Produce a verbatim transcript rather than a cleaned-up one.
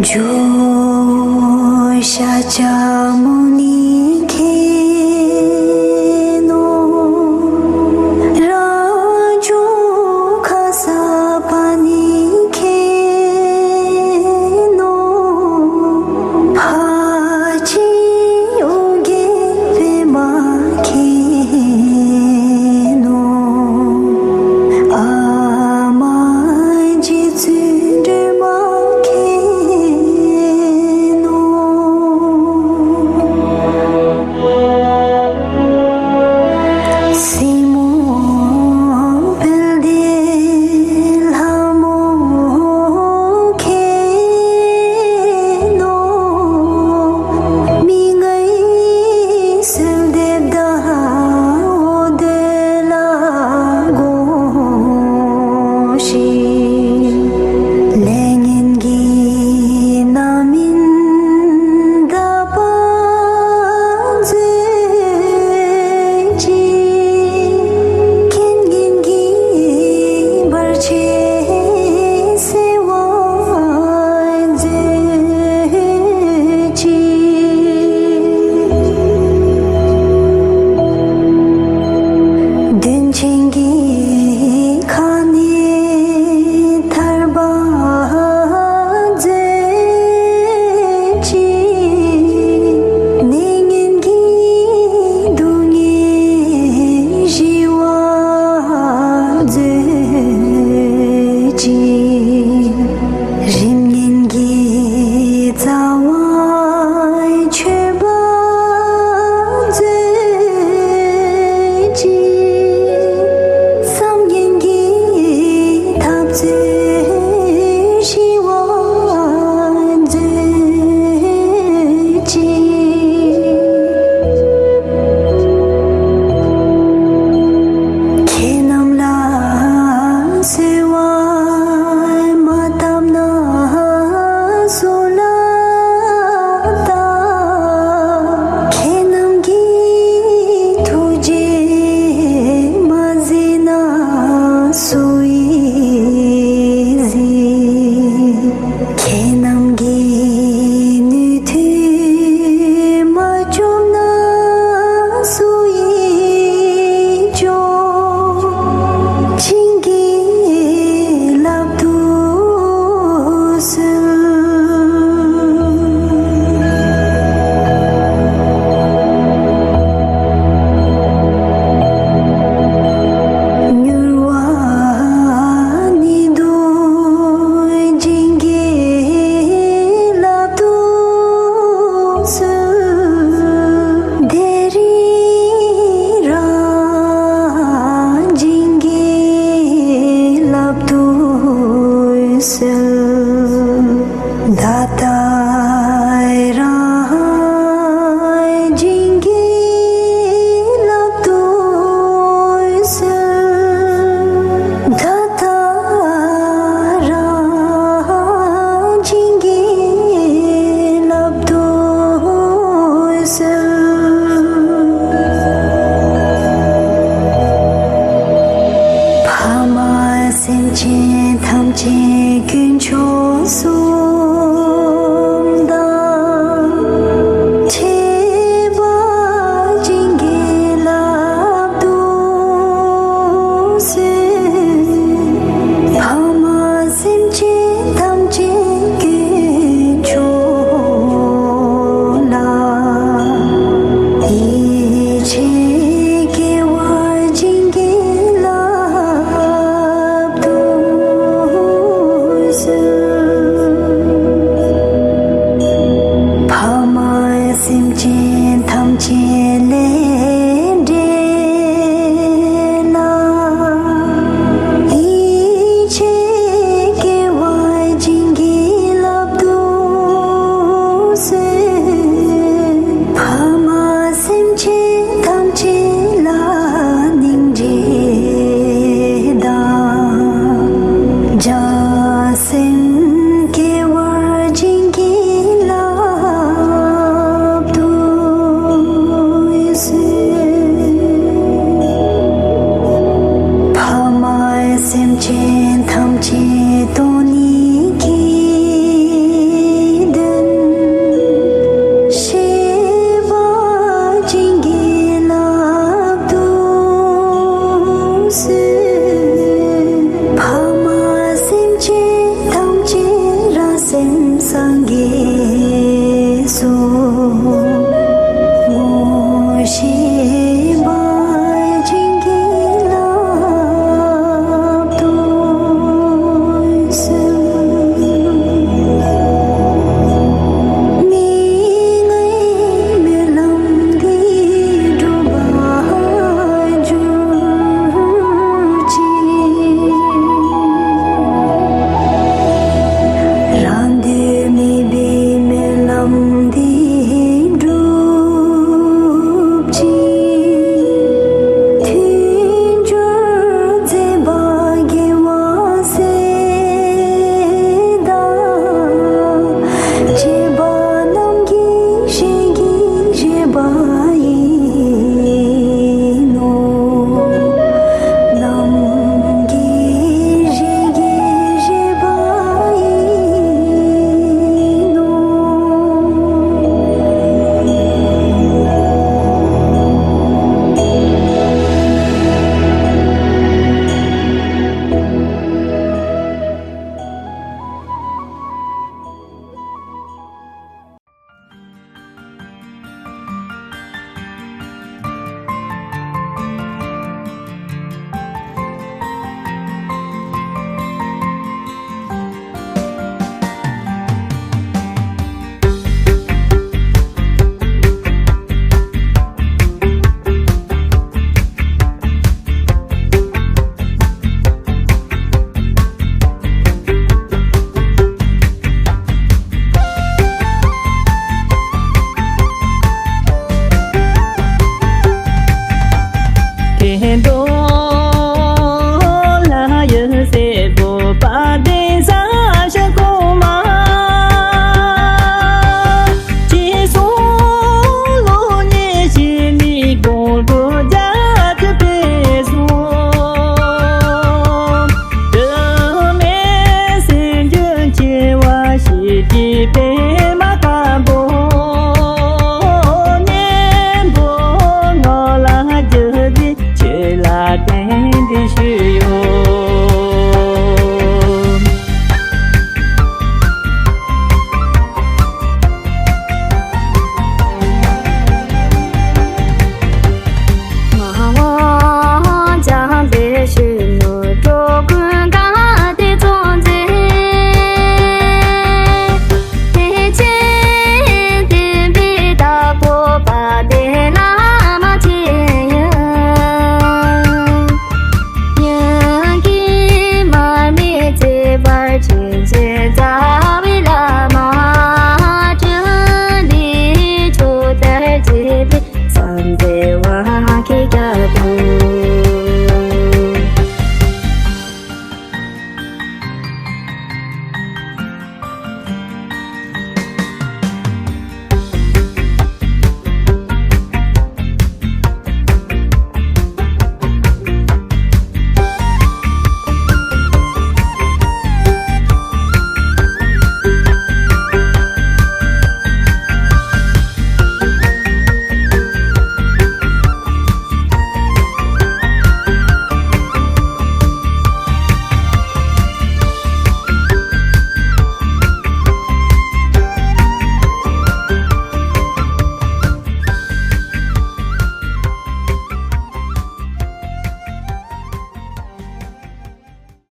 ཇོ་བོ་ཤཱཀྱ་མུ་ནི་མཁྱེན་ནོ། རང་བྱུང་ཁ་སརྤ་ཎི་མཁྱེན་ནོ། ཕར་ཕྱིན་ཨོ་རྒྱན་པདྨ་མཁྱེན་ནོ། ཨ་མ་རྗེ་བཙུན་སྒྲོལ་མ་མཁྱེན་ནོ། སྲིང་མོ་དཔལ་ལྡན་ལྷ་མོ་མཁྱེན་ནོ། མི་མངོན་གསོལ་འདེབས་དང་འོ་དོད་ལ་དགོངས་ཤིག། ལས་ངན་གྱི་རྣམ་སྨིན་དག་པར་མཛོད་ཅིག། རྐྱེན་ངན་གྱི་བར་ཆད་སེལ་བར་མཛོད་ཅིག། གདོན་ཆེན་གྱི་ཁ་ནས་ཐར་པ་མཛོད་ཅིག། ནད་ངན་གྱི་སྡུག་བསྔལ་ཞི་བར་མཛོད་ཅིག། རིམས་ངན་གྱི་རྩ་བ་ཆོད་པར་མཛོད་ཅིག། བསམ་ངན་གྱི་འཐབ་རྩོད་ཞི་བར་མཛོད་ཅིག། ཁྱེད་རྣམས་ལ་གསོལ་བ་མ་བཏབ་ན་སུ་ལ་བཏབ། ཁྱེད་རྣམས་ཀྱི་ཐུགས་རྗེ་མ་གཟིགས་ན་སུ་ཡིས་གཟིགས། ཁྱེད་རྣམས་ཀྱི་ནུས་མཐུ་མ་བཅོམ་ན་སུ་ཡིས་བཅོམ། བྱིན་གྱིས་བརླབ་ཏུ་གསོལ། མྱུར་བ་ནད་གདོན་བྱིན་གྱིས་བརླབ་ཏུ་གསོལ། བདེ་རིགས་རང་བྱིན་གྱིས་བརླབ་ཏུ་གསོལ། ད་ལྟ་